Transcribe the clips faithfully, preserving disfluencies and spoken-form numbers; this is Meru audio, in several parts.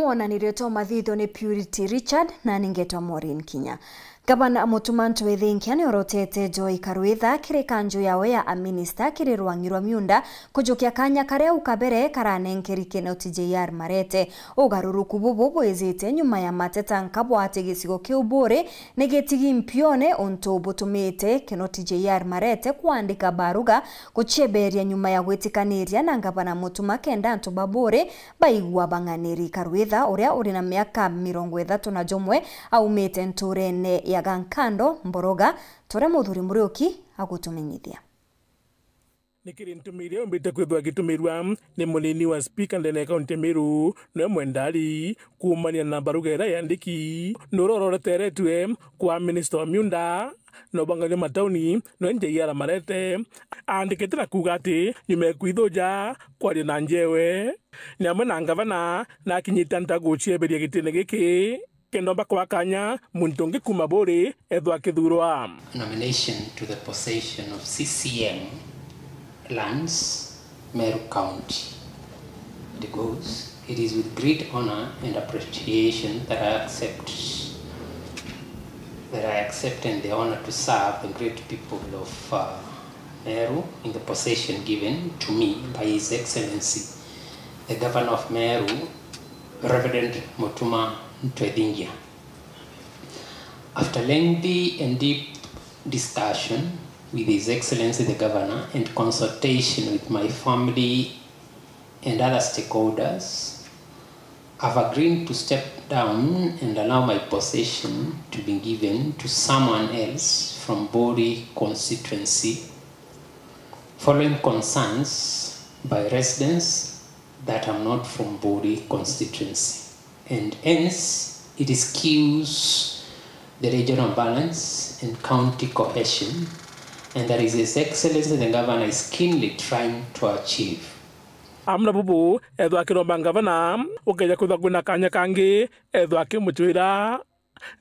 Wonanirie twa mathitho ni Purity Richard na ningetwa Maureen Kinya. Ngavana Mutuma M'Ethingia ni orotete Joy Karwitha kiri kanju yawe ya aminista kiri rwangi rwa miunda kujukia kanya karia au kabere karanenkeri Kinoti J R Marete. Ugaruruku bubu bwijite nyuma ya mateta nka bwati gicigo kiu buri ni gitigi mpione, untu butumite Kinoti J R Marete kwandika baruga gucieberia nyuma ya gwitikaniria na ngavana Mutuma kenda antu ba buri baigua bang'aniri. Karwitha, uria uri na miaka mirongo ithatu na jumwe, aumite nturene ya Gankando, Mboroga, turia Muthuri Muriuki agutumenyithia. Ni kiri ntumi iria yumbite kwithwa igitumirwa ni munini wa spika ndene ya kaunti ya Meru, niwe Mwendali, kuumania na baruga iria yandiki, nuroro ruteretwe kwa minista wa miunda na ubangania matauni, niwe J R Marete. Aandikite na kuuga ati nyuma ya kwithuja kwaria na njewe, ni amwe na ngavana, na akinyite antu a gucieberia gitine giki, kenda omba kwa kanya muntu ungi kuuma buri ethwa akithurwa. Nomination to the possession of C C M lands, Meru County. It goes, it is with great honor and appreciation that I accept, that I accept and the honor to serve the great people of, uh, Meru in the possession given to me by His Excellency, the Governor of Meru, Reverend Mutuma M'Ethingia. After lengthy and deep discussion with His Excellency the Governor and consultation with my family and other stakeholders, I've agreed to step down and allow my possession to be given to someone else from Buri constituency, following concerns by residents that are not from Buri constituency, and hence it skews the regional balance and county cohesion, and that is His Excellency the Governor is keenly trying to achieve. Amwe na bubu, ethwa akiromba ngavana, ukeja kwithwa kwina kanya kangi, ethwa akimucwira,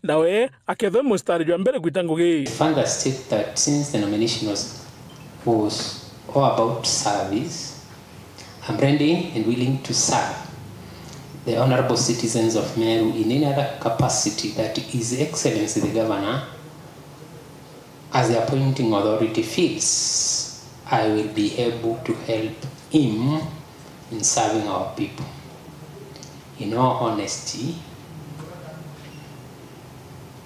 nawe akethwa mustari jwa mbere gwita ngugi. Further state that since the nomination was, was all about service, I'm ready and willing to serve the honorable citizens of Meru in any other capacity that His Excellency the Governor, as the appointing authority, feels I will be able to help him in serving our people. In all honesty,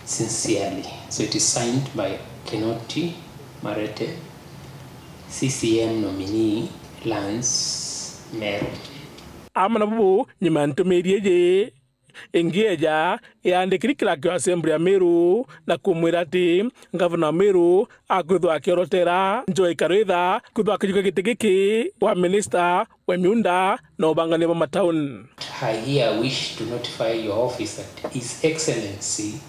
sincerely. So it is signed by Kinoti Marete, C C M nominee, Lands, Meru. Amwe na bubu, nyuma ya ntumiri iji, ingi eja yandikiri clerk wa assembly ya Meru na kumwira ati ngavana wa Meru akwithwa akiorotera Joy Karwitha kwithwa akijukia giti giki wa minista wa miunda na ubangania bwa matauni. I here wish to notify your office that His Excellency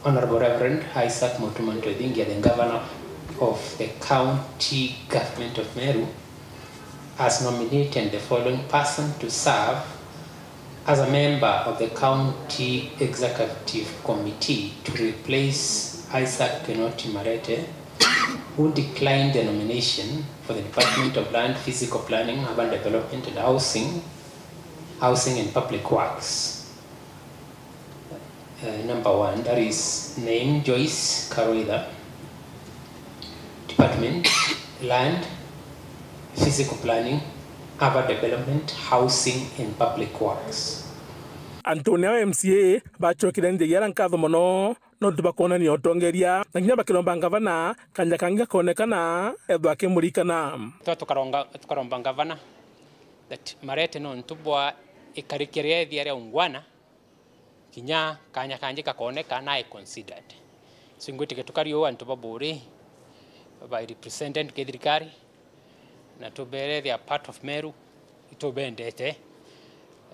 Honorable Reverend Isaac Mutuma M'Ethingia, the Governor of the County Government of Meru, has nominated the following person to serve as a member of the County Executive Committee to replace Isaac Kinoti Marete, who declined the nomination for the Department of Land, Physical Planning, Urban Development and Housing, Housing and Public Works. Uh, number one, that is name Joyce Karwitha, Department, Land, Physical Planning, Urban Development, Housing and Public Works. Antu nao M C A bacokire Njaiara nkatho mono nontu bakwonania utongeria na kinya bakiromba ngavana kanya kangi gakonekana ethwa akimurikana. Twa tukaronga-, tukaromba ngavana that Marete nontu bwa ikariki ria ethia ria ungwana, kinya kanya kangi kakoneka na I considered. So ingwitikia tukari uu antu ba Buuri, by represented ki thirikari, na tubere they are part of Meru, itubendete.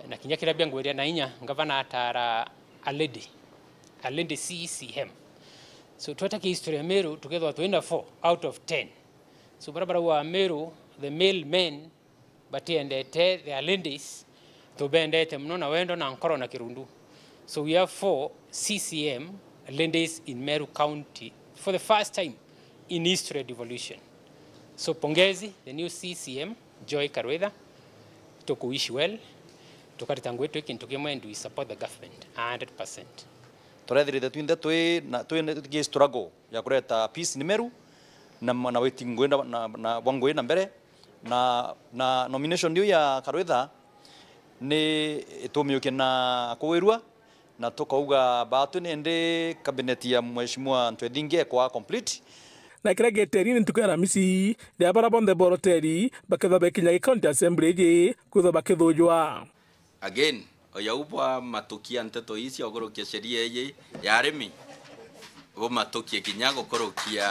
Na kinya kiria biangwiria na inya, ngavana atara a lady, a lady C C M. So tweta ki history ya Meru, tukethwa twina four out of ten. So baria barauga Meru, the male men, batiendete their ladies, tubendete mono na wendo na nkoro na kirundu. So we have four C C M ladies in Meru County for the first time in history devolution. So pongezi the new C C M, Joy Karwitha, tuku wish well. Tukarita ngugi twi kintu kimwe and we support the government a hundred percent. Turethirite twinthe twi na, twi na, tugi struggle ya kureta peace ni Meru na, na witi ngugi na, na, na, bwa ngugi na mbere, na, na nomination iu ya Karwitha ni itumiukie na kuwirua, na tukauga baatwi nindi cabinet ya Mheshimiwa Ntwethingia ikwa complete. Na kiria giteri ni ntuku ya Aramisi, riria bara bonthe boroteri bakethwa bekinya gi county assembly iji kwithwa bakithujwa. Again, oyau bwamatukia nteto ii cia gukurukia sheria iji ya arimi, bumatukie kinya gukurukia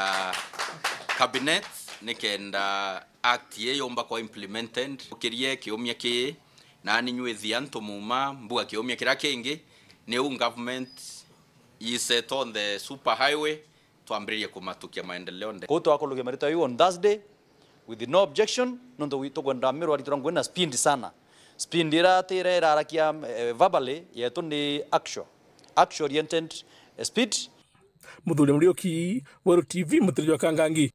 cabinet, nikenda act ii yumba kwa implemented. Ukirie kiumia kii, nani nywithi antu muma mbua kiumia kiria kingi, ni uu government is set on the super highway, twambiririe kumatukia maendeleo nde. Kwou twakurukia maritwa jau on Thursday with no objection, nontu wi-, tukwenda Meru aritura ngugi na speed sana. Speed iratira irarakia, eh, verbally, yetu ni actual. Action oriented, eh, speed. Muthuri Muriuki, Weru T V, Mutiri jwa Kangangi.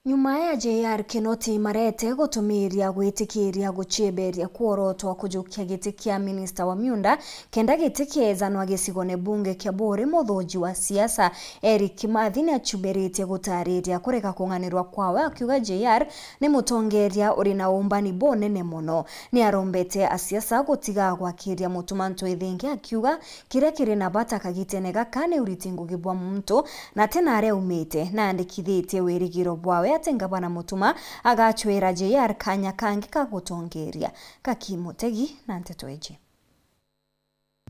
Nyuma ya J R Kinoti Marete gutumiria gwitikiria gucieberia kworotwa kujukia giti kia minista wa miunda, kenda giti kiejana gicigone bunge kia Buuri, muthuji wa siasa Eric Kimathi ni achubiritie gutariria kurega kung'anirwa kwawe, akiuga J R ni mutongeria uri na umbani bunene mono. Ni arombete asiasa gutiga gwakiria Mutuma Ntwethingia, akiuga kiria kiri na bata kagitene gaka ni uriti ngugi bwa muntu, na ti na aria aumite, na andikithitie wirigiro bwawe ati ngavana Mutuma agacwira J R kanya kangi ka gutongeria. Gaki Mutegi na nteto iji.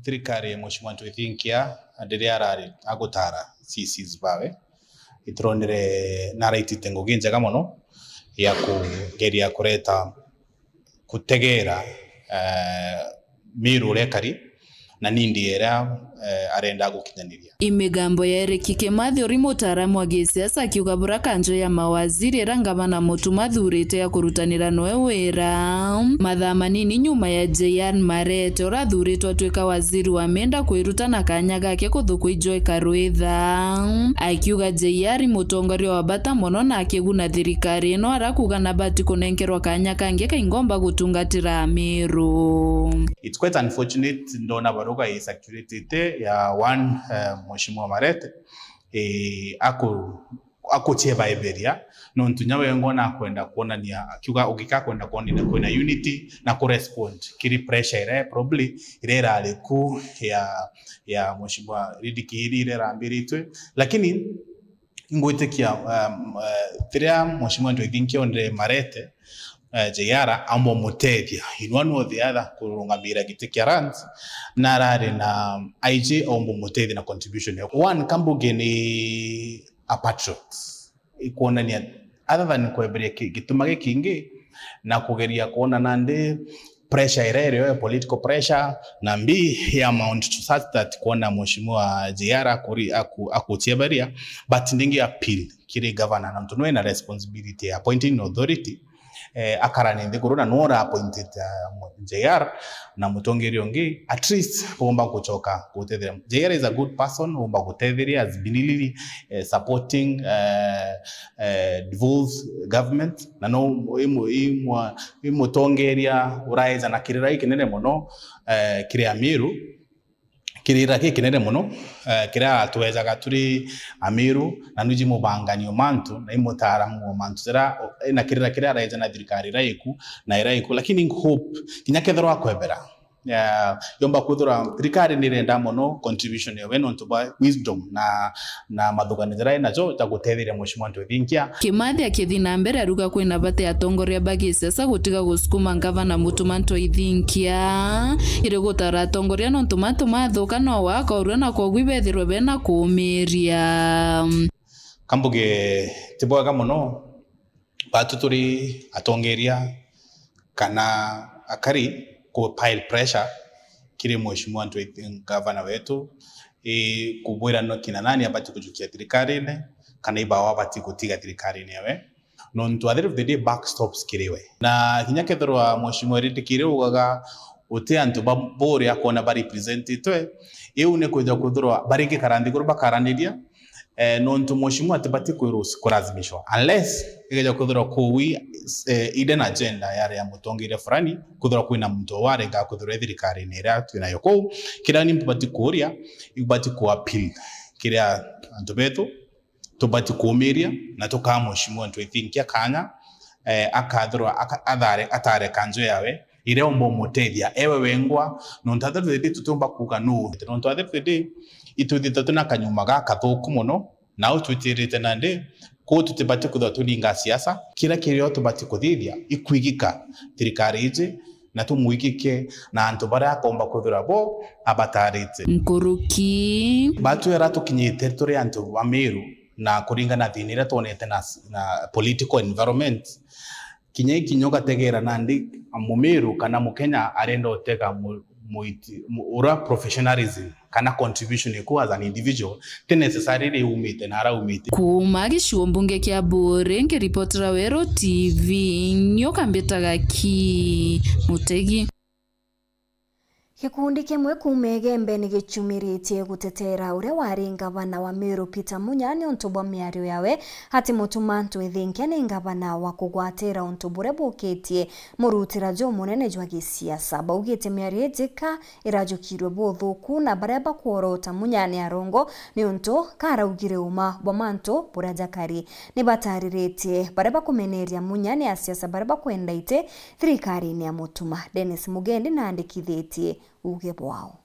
Thirikari ya Mheshimiwa Ntwethinkia riria arari agutara C Cs bawe, ituronire naraitite ngugi njega mono ya kugeria kureta kutegera, eh, Meru uria ekari na nindi iria, eh, arenda gukinyaniria. I migambo ya Eric Kimathi uri mutaaramu wa gisiasa akiuga bura kanjo ya mawaziri iria ngavana Mutuma athurite ya kurutanira noe wira. Mathaa manini nyuma ya J R Marete uria athuritwe atwika waziri wa miunda kwiruta na kanya gake kuthukwa i Joy Karwitha. Akiuga J R i mutongoria wa bata mono na akiguna thirikari ino, ara kuuga nabati kunenkerwa kanya kangi kaingomba gutungatira Ameru. It's quite unfortunate, ndona baruga icirculatete ya one, eh, Mheshimiwa Marete, eh, aku-, akuciebaeberia, nontu nya we ngona akwenda kwonania, akiuga ugika akwenda kwonania kwina unity na kurespond kiri pressure iria probably iria irari ku ya, ya Mheshimiwa Ridikiri iria irambiritwe, lakini ingwitikia, um, uh, riria Mheshimiwa Ntwethinkia onire Marete, uh, J R aumba umutethia in one or the other kurungamira giti kia lands, na arari na I G aumba umutethia na contribution ya one. Kambuge ni a patriot, ikwonania other than kweberia ki-, gituma gikingi na kugeria kwona nandi pressure iria irio ya political pressure, na mbi ya amount to such that kwona Mheshimiwa J R akuri-, aku-, akucieberia, but ndingi appeal kiri governor, nontu nwe na responsibility ya appointing authority, eh, akarani nthiguru na nwe ura appointed, uh, J R na mutongeria ungi, at least bomba gucoka gutetheria. J R is a good person, bomba gutetheria, has been really, eh, supporting, eh, eh, devolved government, na no imu-, imwa-, imutongeria uraeja na kirira gikinene mono, eh, kiri Ameru, kirira gikinene mono, eh, kiria twejaga turi Ameru, na nuji mubangani o mantu, na imutaaramu o mantu jira, na kirira kiria areja na thirikari iria iku, na iria iku. Lakini hope, kinya kethirwa akwebera, ya, yomba kwithirwa thirikari ni irenda mono contribution yawe nontu bwa wisdom na, na mathuganio jaria inajo ja gutetheria Mheshimiwa Ntwethinkia. Kimathi akithi na mbere aruga kwina bata ya atongoria ba gisiasa gutiga gusukuma ngavana Mutuma Ntwethinkia kiri gutara atongoria nontu mantu mathuka no wakorua na kwogu ibethirwe bena kuumiria. Kambuge ti bwega mono batu turi atongeria kana akari ku pile pressure kiri Mheshimiwa Ntwethingia, ngavana wetu, i kubwira no kina nani abati kujukia thirikarine, kana ibawa abati gutiga thirikarine yawe. Nontu at the end of the day, buck stops kiri we. Na kinya kethirwa Mheshimiwa Ridikiri ugaga uti antu ba Buuri akwona ba representitwe, iu ni kwija kwithirwa baringikara nthiguru bakaraniria, Eh, nontu mheshimiwa atibati kwirusi-, kulazimishwa, unless igeja kwithirwa kuu i, eh, hidden agenda yari ya mutongeria fulani, kwithirwa kwina muntu warenga kwithirwa i thirikarine iria twinayo kuu. Kiria ni mbati kuuria, ibati ku appeal kiria antu betu, tubati kuumiria na tukaa mheshimiwa ntwithinkia kanya, eh, akathirwa aka-, athare-, atare kanjo yawe iria umba umutethia ewe wengwa, nontu at the end of the day tutiumba kuuga nuu, nontu at the end of the day itwithite twina kanyuma gakathuku mono, nau twitirite nandi, kuu tutibati kwithirwa twiringa siasa. Kiria kirio tubati kuthithia ikwigika thirikari iji, na tumwigike na antu baria akomba kwithirwa bo abatarite. Nkuruki. Batwira tukinyite turi antu ba Meru, na kuringana na thina iria twonete na, na political environment, kinya ikinya ugategera nandi Mumiru kana Mukenya arenda utega mu-, muiti-, mu-, ura professionalism kana contribution iku as an individual, ti necessarily umite na ara umite. Kuuma gicigo mbunge kia Buuri, nkiripotera Weru T V, nyoka mbitaga ki Mutegi. Gikundi kimwe kuuma Igembe ni gicumiritie gutetera uria wari ngavana wa Meru Peter Munya niuntu bwa miario yawe ati Mutuma Ntwithinkia ni ngavana wa kugwatira untu buria bukitie murutira jumunene jwa gisiasa. Baugite miario iji ka irajukirwe buthuku na baria bakworota Munya ni arongo niuntu karaugire uma bwa mantu buria jakari. Ni batariritie baria bakumeneria Munya ni asiasa baria bakwenda iti thirikarine ya Mutuma. Dennis Mugendi naandikithitie uuge bwao.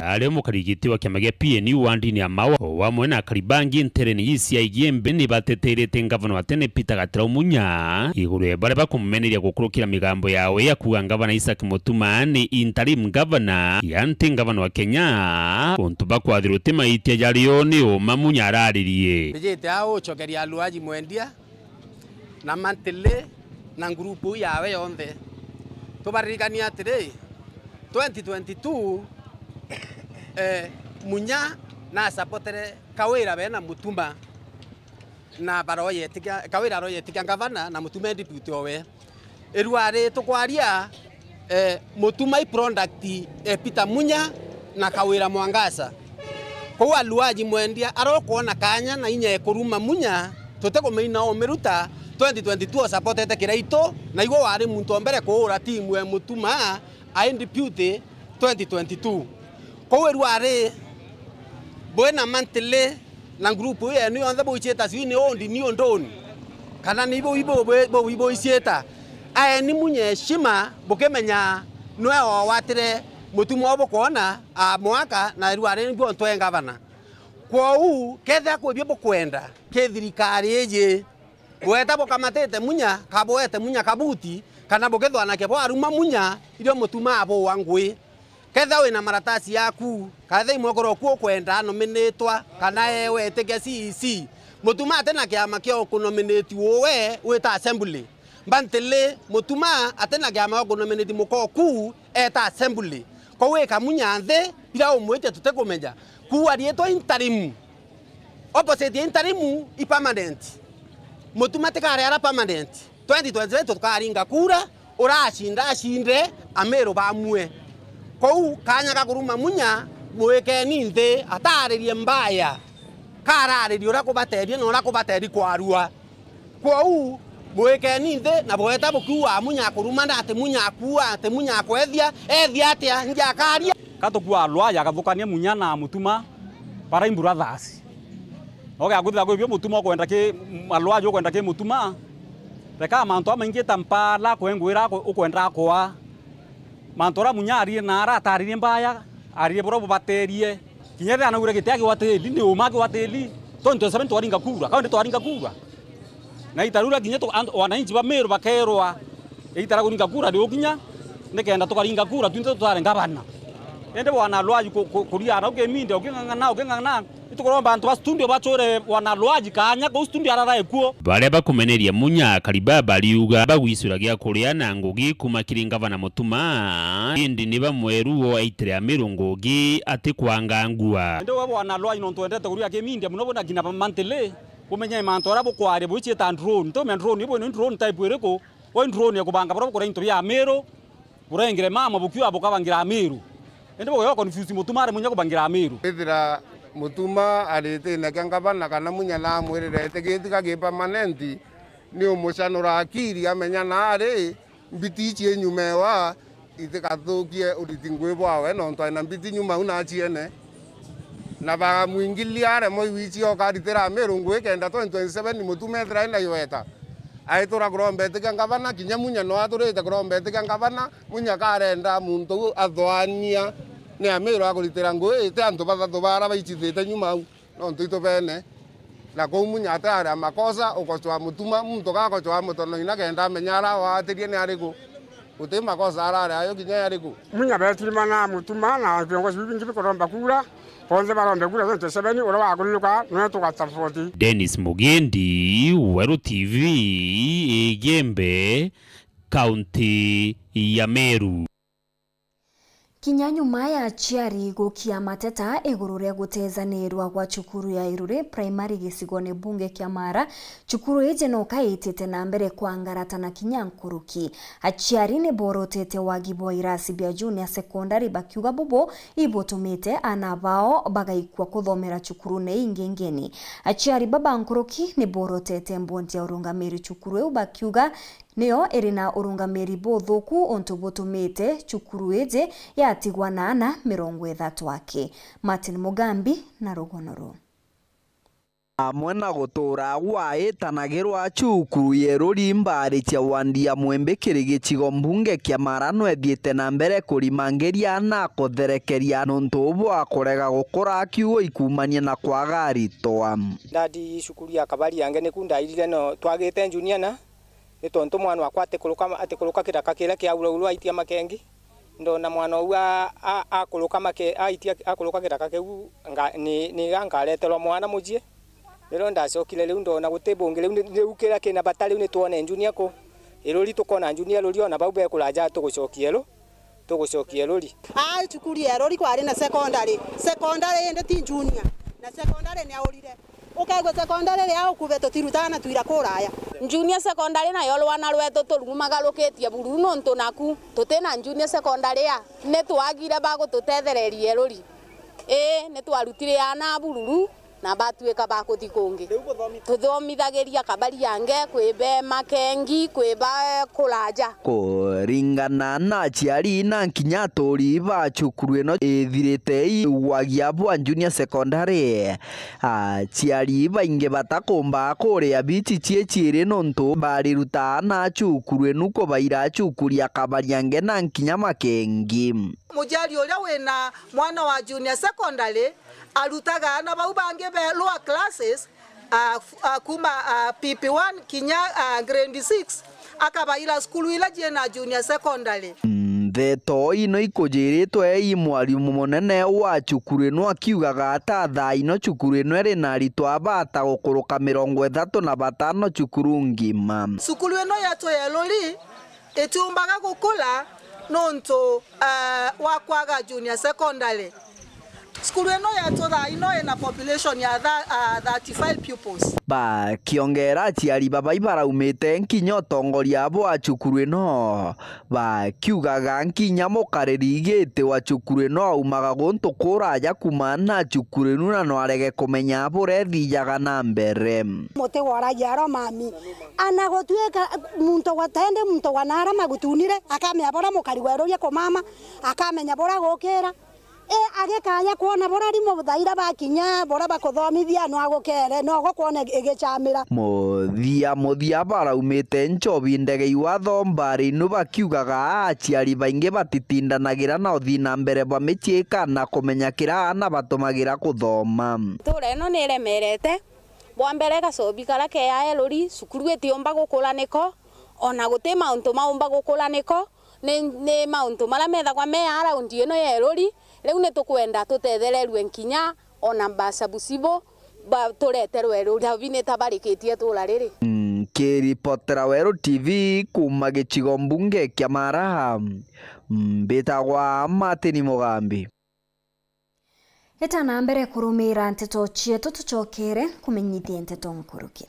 Aria mukari giti wa kiama gia P N U wandini ya Maua, o amwe na akari bangi nterene ii cia Igembe, ni bateterete ngavana wa tene Peter Gatirau Munya iguru ya baria bakumumeneria gukurukira migambo yawe ya kuuga ngavana Isaac Mutuma ni interim governor, ya nti ngavana wa Kenya, untu bakwathirwa ti maitia jario ni uma Munya araririe. Mbijite aa ucokeria Aluaji mwendia na Mantili na ngurupu iu yawe yonthe. Tubaririkanie atiri, twenty twenty-two, eh, Munya nasapotere Kawira bena Mutuma, na baroyetikia, Kawira aroyetikia ngavana na Mutuma e deputy owe. Irua ri tukwaria, eh, Mutuma i product e Peter Munya na Kawira Mwangaza. Kou Aluaji mwendia arokwona kanya na inya ekuruma Munya, tutikumeina umiruta, twenty twenty-two osapotete Kiraitu, na igwe wari muntu o mbere kuura timu e Mutuma ai deputy twenty twenty-two. Kou irua ri bwina Mantili na ngurupu ii yenu yonthe bwiciita sijui ni undi ni unduni, kana ni ibu ibu bwi-, bwi-, bwiciita. Aeni Munya heshima bukimenya nwe wawatire Mutuma u bukwona a mwaka na irua ri nibwo ntwe ngavana. Kwou kethira kwi bio bukwenda ki thirikari iji, bweta bukamatite Munya, ka bwete Munya kabuti, kana bukithwanakia bwaruma Munya, irio Mutuma abua ngui. Kethira wina maratasi yaku, kana ethira imwe koroku ukwenda anominitwa, kana ewe etikia C E C, Mutuma ati na kiama kia ukunominiti uwe wita assembly. Mantili, Mutuma ati na kiama gia ukunominiti mukoku eta assembly. Kou wika Munya nthi, biria umwitia tutikumenya. Kuu ariitwa interim. Opposite ya interim i permanent. Mutuma tikari ara permanent. Twenty twenty-three tukaringa kura, uracinda acinde, Amiru bamue. Kou kanya ga kuruma Munya, mwikeni nthi, ataririe mbaya. Kararirie uria kubaterie na uria kubateri kwarua. Kwou, mwikeni nthi na bweta bukiuga Munya akuruma na ati Munya akuua, ati Munya akwethia, ethia atia, nja akaria. Ka tukua Aluaji akathukania Munya na Mutuma, bara i brothers. Oke akwithira kwi bio Mutuma ukwenda ki, Aluaji ukwenda ki Mutuma, reka mantu amaingi ta mpala, kwengwira ukwenda akoa. Mantu aria Munya aririe na ara ataririe mbaya, aririe buria bubaterie. Kinya riria anaugire giti akiwatiri, ni uma akiwatiri. Twenty twenty-seven twaringa kura, kaunti twaringa kura. Na ita riu ria kinya tu-, antu, wananchi ba Meru bakerwa, ita ria kuringa kura riukinya, nikenda tukaringa kura, twinthe tutware ngavana. Indi bwana Aluaji ku-, ku-, kuria nau kimindia, uking'ang'ana, uking'ang'ana, Itukuromba antu ba studio bacure bwana Aluaji kanya kuu studio ararae kuo. Baria bakumeneria Munya, akari baa bariuga bagwicura gia kuria na ngugi kuuma kiri ngavana Mutuma, indi ni bamweru o aitire Amiru ngugi atikwangangua. Indi we bwana Aluaji nontu wendete kuria kimindia muno buna kina ba Mantili, bumenye mantu aria bukwaria bwiciita drone. Ntiumenya drone ibu ni drone type iriku? Oi drone ya kubanga buria bukuria into bia Amiru, burengire mama bukiuga bukabangira Amiru. Indi bugewa confuse Mutuma ari Munya kubangira Amiru. Ethira Mutuma aritine kia ngavana kana Munya na amwirire, "Itigitika gi permanent, ni umucanura akiri, amenya naari mbiti ici inyumewa itikathukie uriti ngui bwawe, nontu aina mbiti nyuma u na aciene." Na bamwingilia aremwa iwici okaritira Amiru ngui kenda twenty twenty-seven Mutuma ethira ina iweta. Aitura kuromba iti kia ngavana, kinya Munya no aturite kuromba iti kia ngavana, Munya karenda muntu u athoania ni Amiru akuritira ngui, iti antu bathatu bara baicithite nyuma au. Nontu itu bene. Na kuu Munya ati ari a makosa, ukochwa Mutuma, muntu gakochwa Mutono ina kenda amenya ara waatirie ni ariku. Guti makosa arari ayo kinya yariku. Munya betirima na Mutuma na viongozi biu bingi bikuromba kura, bonthe barombe kura twenty twenty-seven, uria wakuninuka niwe tugasapoti. Dennis Mugendi, Weru T V, Igembe, kaunti ya Meru. Kinya nyuma ya aciari gukia mateta iguru ria gutezanirwa gwa cukuru ya Iruri Primary gicigone bunge kia Mara, cukuru iji no kaitite na mbere kwangarata na kinya nkuruki. Aciari ni borotete wagi bwa irasi bia junior secondary bakiuga bubu ibutumite ana bao bagaikua kuthomera cukurune ingi ngeni. Aciari baba nkuruki ni borotete mbondi ya urungamiri cukuru iu bakiuga niyo iri na urungamiri buthuku untu butumite cukuru iji yatigwa na ana mirongo ithatu aki. Martin Mugambi na rugono ruu. Amwe na gutura gwa itanagirwa cukuru ya Iruri mbari cia wandi ya Mwimbi kiri gicigo mbunge kia Mara nwethiite na mbere kurimangiria na kutherekeria nontu bwa kurega gukura kiugo ikumania na kwaga aritwa. Ndadi cukuru ya Kabari yange niku ndairire no twagite junior na ni tontu mwana wakwa atikuruka, atikuruka kiraka kiria kiauraurwa aitia makengi. Ndona mwana uu a-, a-, akuruka make-, aitia, akuruka kiraka kiu, nga-, ni, ni ga nkareterwa mwana mucii. Riria ndacokire riu ndona guti bungi, riu ni, riu kiria kina bata riu ni twone junior ku. Iruri tukona junior Iruri ona bau bekuraja tugucokia Iru-, tugucokia Iruri. Aa, cukuru ya Iruri kwari na secondary. Secondary indi ti junior. Na secondary ni aurire. Ukaigua secondary ria ukube tutirutaa na twira kuraya. Junior secondary nayo rwana rwetu turumagarukitie bururu nontu naku tutina junior secondary a, ni twagire ba gututethereria Iruri. Ii, ni twarutire ana bururu na batuika ba kuthi kungi. Tuthomithagiria Kabari yange kwi be Makengi, kwi ba kuraja. Kuringana na aciari na kinya aturi ba cukuru ino ithirite iuagia bwa junior secondary, aciari baingi batakumba kuria bici cie ciiri nontu barirutaa na cukuru inu kubaira cukuru ya Kabari yange na kinya Makengi. Muciari uria wina mwana wa junior secondary arutaga aana bau bangi be lower classes, a, a, kuma, a, P P one kinya, a, grade six, akabaira cukuru ila ciina junior secondary. Ndeto ino ikujiritwe i mwarimu munene wa cukuru ino akiugaga ata thaa ino cukuru ino iri na aritwa bata gukuruka mirongo ithatu na batano cukuru ngima. Cukuru ino yetu ya Iruri itiumbaga gukura nontu, eh, wa kwaga junior secondary. Cukuru ino yetu thaa ino ina population ya tha-, ah, thirty-five pupils. Bakiongera aciari baba ibaraumite nkinya utongoria bwa cukuru ino, bakiugaga nkinya mukariri giti wa cukuru ino aumaga guntu kuraja kuma na cukuru inu na no arege kumenya buria ithijaga na mbere. Muti woragia aro mami. Ana gutuika muntu gwa tende muntu gwa nara magutunire, akamenya bora mukari weruria kumama, akamenya bora gukira. E, agikaya kwona bora rimu thaira bakinya, bora bakuthomithia, no agukere, no gukwona igicamira. Muthia muthia baraumite nchobi ndege iwatho mbari inu bakiugaga aciari baingi batitindanagira na uthii na mbere bwa micii kana kumenya kira ana batumagira kuthoma. Ntura ino ni iremerete. Bwa mbere, gacobi karia ke ya Iruri, cukuru itiumba gukura niko, ona guti mauntu maumba gukura niko, ni, ni mauntu maria methagwa me around ino ya Iruri. Riu ni tukwenda tutethererue nkinya ona mbaca bucibu, ba, tureterwe Iruri. Thabi ni tabarikitie itura riri. Nkiripotera Weru T V kuma gicigo mbunge kia Mara, mbitagwa Martin Mugambi. Eta na mbere kurumiira nteto cietu, tucokere kumenyithia nteto nkuruki.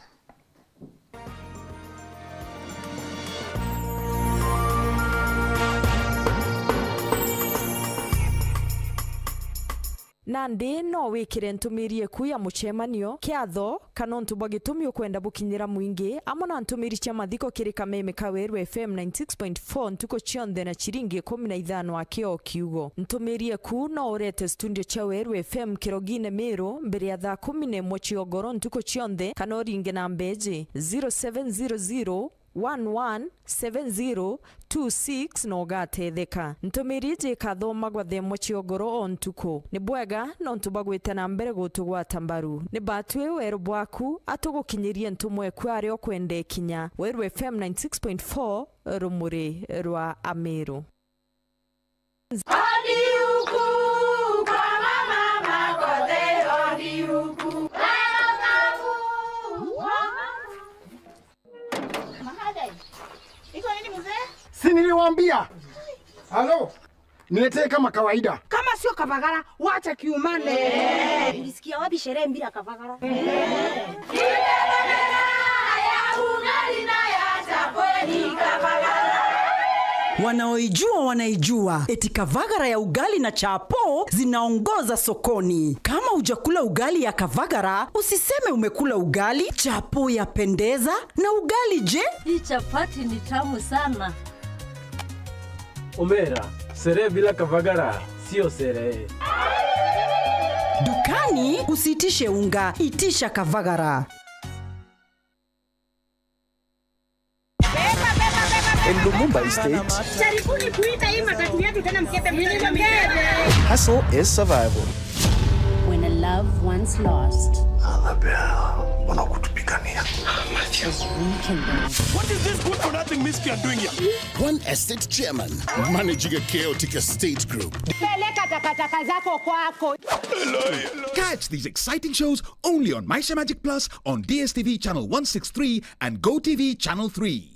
Nandi no wikire ntumiri eku ya mucemanio, kiatho, kana untu bwa gitumi ukwenda bukinyira mwingi, amwe na ntumiri cia mathiko kiri kameme ka Weru F M ninety six point four ntuku cionthe na ciringi ikumi na ithano aki o kiugo. Ntumiri eku no urete studio cia Weru F M Kirogine Miru mbere ya thaa kumi na imwe cia ugoro ntuku cionthe, kana uringe namba iji, zero seven zero zero, one one seven zero two six na ugatetheka. Ntumiri iji ikathomagwa thaa imwe cia ugoro o ntuku. Ni bwega nontu bwa gwita na mbere gutugwata mbaru. Ni batwi weru bwaku, atugukinyirie ntumwa eku aria ukwenda ikinya. Weru F M ninety six point four, rumuri rwa Amiru. Odi huku kwa mama Makothe, odi huku. Mahadai. Iko nini mzee? Si niliwaambia? Halo? Niletee kama kawaida. Kama sio kavagara, wacha kiumane. Ulisikia wapi sherehe bila kavagara? Wanaoijua wanaijua, eti kavagara ya ugali na chapo zinaongoza sokoni. Kama hujakula ugali ya kavagara, usiseme umekula ugali. Chapo yapendeza, na ugali je? Hii chapati ni tamu sana. Omera, sherehe bila kavagara sio sherehe. Dukani usiitishe unga, itisha kavagara. In Lumumba Estate, jaribuni kuita hii matatu yetu tena, mkebe, mkebe, mkebe. Hustle is survival. When a love once lost. Annabelle, mbona kutupigania? Is rekindled. What is this good for nothing miscreant doing here? One estate chairman managing a chaotic estate group. Peleka takataka zako kwako. Catch these exciting shows only on Maisha Magic Plus on D S T V channel one six three and Go T V channel three.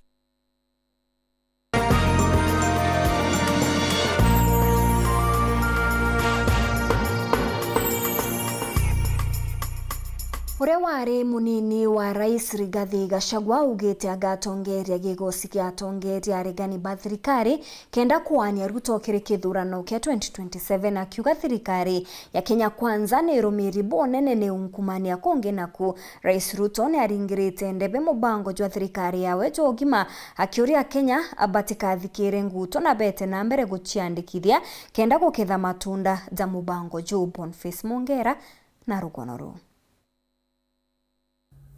Uria wari munini wa Rais Rigathi Gachagua augite agatongeria gigoci gia atongeria aregani ba thirikari kenda kuania Ruto kiri kithurano kia twenty twenty-seven, akiuga thirikari ya Kenya Kwanza ni irumiri bunene ni unkumania kungi naku. Rais Ruto ni aringirite ndebe mubango jwa thirikari yawe jwa ugima, akiuria Akenya batikathikire nguto na bete na mbere guciandikithia kenda guketha matunda ja mubango juu. Boniface Mongera na rugono ruu.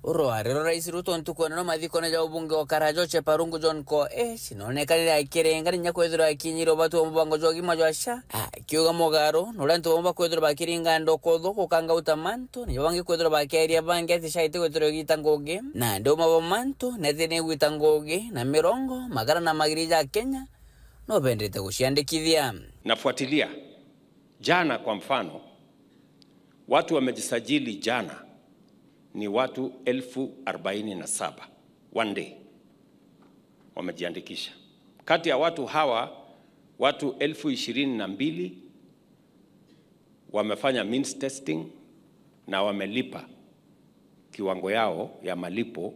Uru rwari rwa Rais Ruto ntuku ya neno mathikone ja ubunge wa Karajo Cheparungu John Koech, nonekanire akirenga ninya kwithirwa akinyire ubatu wa mubango jwa ugima jwa SHA, akiuga mugaro na uria antu bamwe bakwithirwa bakiringa ndokotho gukangauta mantu, nibo bangi kwithirwa bakiaria bangi ati SHA itikwithirwa igita ngugi, na ndi uma bo mantu neti ni igwita ngugi na mirongo magana na magiri ja Kenya no bendete guciandikithia. Nafuatilia. Jana kwa mfano, watu wamejisajili jana ni watu elfu arobaini na saba. One day wamejiandikisha. Kati ya watu hawa, watu elfu ishirini na mbili wamefanya means testing na wamelipa kiwango yao ya malipo,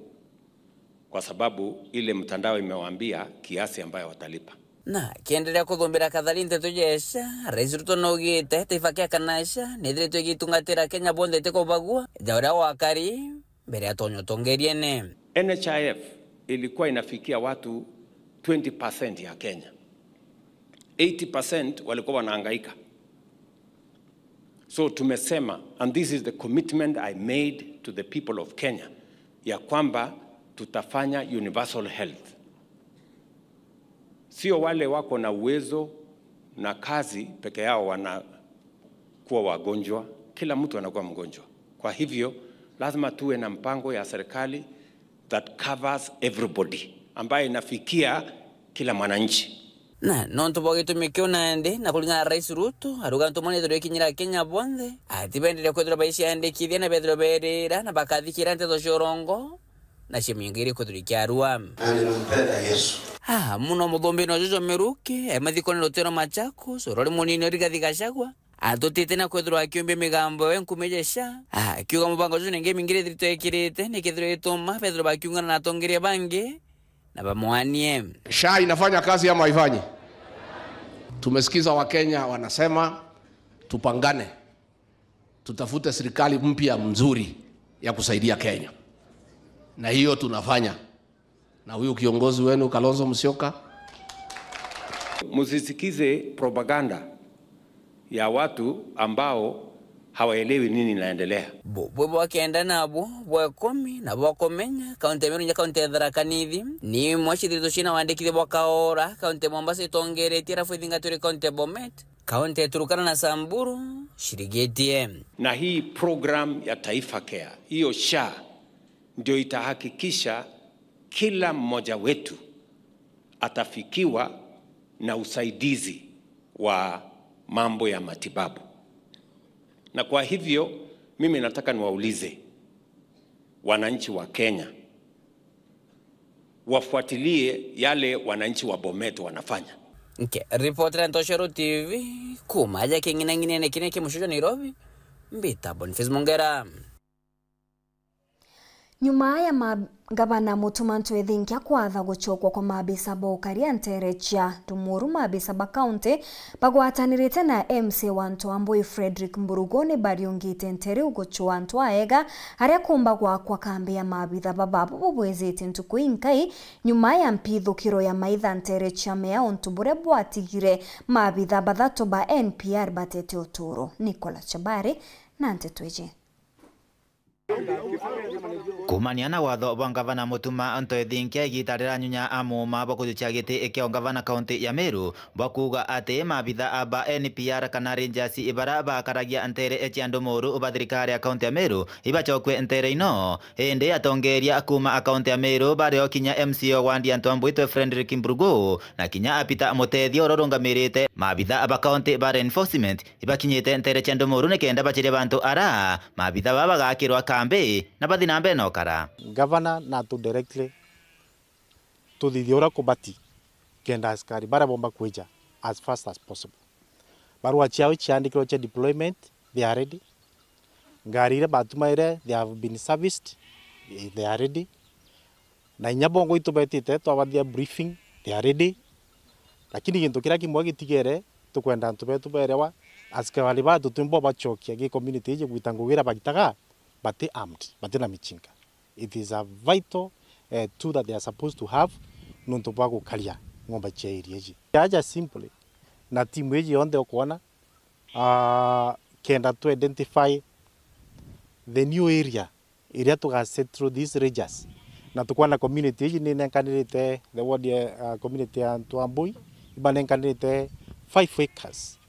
kwa sababu ile mtandao imewaambia kiasi ambayo watalipa. Na akienderea kuthumbira kathari nteto ja SHA, Rais Ruto naugite taifa kia kana SHA nithiritwe igitungatira Kenya bonthe itikubagua ja uria gwakari mbere ya tonya utongeriene. N H I F ilikuwa inafikia watu twenty percent ya Kenya. Eighty percent walikuwa wanahangaika. So tumesema, and this is the commitment I made to the people of Kenya, ya kwamba tutafanya universal health. Sio wale wako na uwezo na kazi peke yao wanakuwa wagonjwa, kila mtu anakuwa mgonjwa. Kwa hivyo, lazima tuwe na mpango ya serikali that covers everybody, ambayo inafikia kila mwananchi. Na nontu bwa gitumi kiu nandi, na kuringana na Rais Ruto, arauga ntumwa nithirwe ikinyira Akenya bonthe, ati bendere kwithirwa baiciandikithia na bethirwa berira na bakathikira nteto cia urongo na cia miingi iri kwithirwa ikiarua. Na ninampenda Yesu. Ah, muno muthumbino juju miruki, e mathikoni rutiro Machakos, urori munini Rigathi Gachagua, atutite na kwithirwa akiumbia migambo ewe nkumi ja SHA, akiuga mubango juju ningi mingi rithiritwe ikirite, nikethirwa ituma bethirwa bakiungana na atongeria bangi na bamwanie. SHA inafanya kazi ama haifanyi? Tumesikiza Wakenya wanasema tupangane. Tutafute serikali mpya mzuri ya kusaidia Kenya. Na hiyo tunafanya. Na huyu kiongozi wenu Kalonzo Musyoka. Musisikize propaganda ya watu ambao hawaelewi nini inaendelea. Bubwe bwa kenda nabwo bwa ikumi na bwa kumenya, kaunti ya Meru nya kaunti ya Tharaka Nithi, ni imwe cia thiritu ciina wandikithia bwa kaora, kaunti ya Mombasa itongeretie, arafu ithingatwire kaunti ya Bomet, kaunti ya Turkana na Samburu cirigitie. Na hii program ya Taifa Care, hiyo SHA, ndio itahakikisha kila mmoja wetu atafikiwa na usaidizi wa mambo ya matibabu. Na kwa hivyo, mimi nataka niwaulize wananchi wa Kenya, wafuatilie yale wananchi wa Bomet wanafanya. Nke, ripoti ya Ntoshero T V, kuma aja king'inang'inene kine kia mucii jwa Nairobi, mbita Boniface Mungera. Nyuma ya ma-, Gavana Mutuma M'Ethingia kwatha gucokwa kwa maabisa ba ukaria nteere cia Ndumuru, maabisa ba kaunti bagwatanirite na M C A wa Ntwambui Frederick Mburugu ni bariungite nteere iu gucua antu aega aria kumba gwakwa kambi ya maabitha baba abo bubwizitie ntuku inkai nyuma ya mpithukiro ya maitha nteere cia Mea, untu buria bwatigire maabitha bathatu ba N P R batete uturo. Nicholas Chabari na nteto iji. Kuumania na watho bwa Ngavana Mutuma M'Ethingia, igiita riranyunya a muuma bwa kujukia giti kia ungavana kaunti ya Meru bwa kuuga ati maabitha ba N P R kana Rangers ibara bakaragia nteere cia Ndumuru ba thirikari ya kaunti ya Meru ibacokue nteere ino. Indi atongeeria kuuma a kaunti ya Meru bario kinya M C A wa wandi ya Ntwambui Frederick Mburugu na kinya a Peter Mutethia uria urungamirite maabitha ba kaunti ba law enforcement ibakinyite nteere cia Ndumuru nikenda bacirie bantu ara maabitha baa bagakirwa kambi na bathi na mbere na ukara. Gavana natu directly tuthithie uria kubati kenda askari baria bomba kwija as fast as possible. Barua ciao ciandikirwe cia deployment, they are ready. Ngari iria batumaire, they have been serviced, eh, they are ready. Na inya bongo itubetite twabathia briefing, they are ready. Lakini gintu kiria kimwe gitigere, tukwenda antu betu berewa, askari baa tutwimba bacokia gi community iji gwita ngugi iria bagitaga, bati armed, bati na michinka. It is a vital, eh, tool that they are supposed to have nontu bwa gukaria ng'ombe cia area iji. Aja simply, na timu iji yonthe ukwona, ah, kenda tu identify the new area iria tuga settle these rangers. Na tukwona community iji ni nenkanirite, the ward ya, ah, community ya Ntwambui, ibanenkanirite five acres.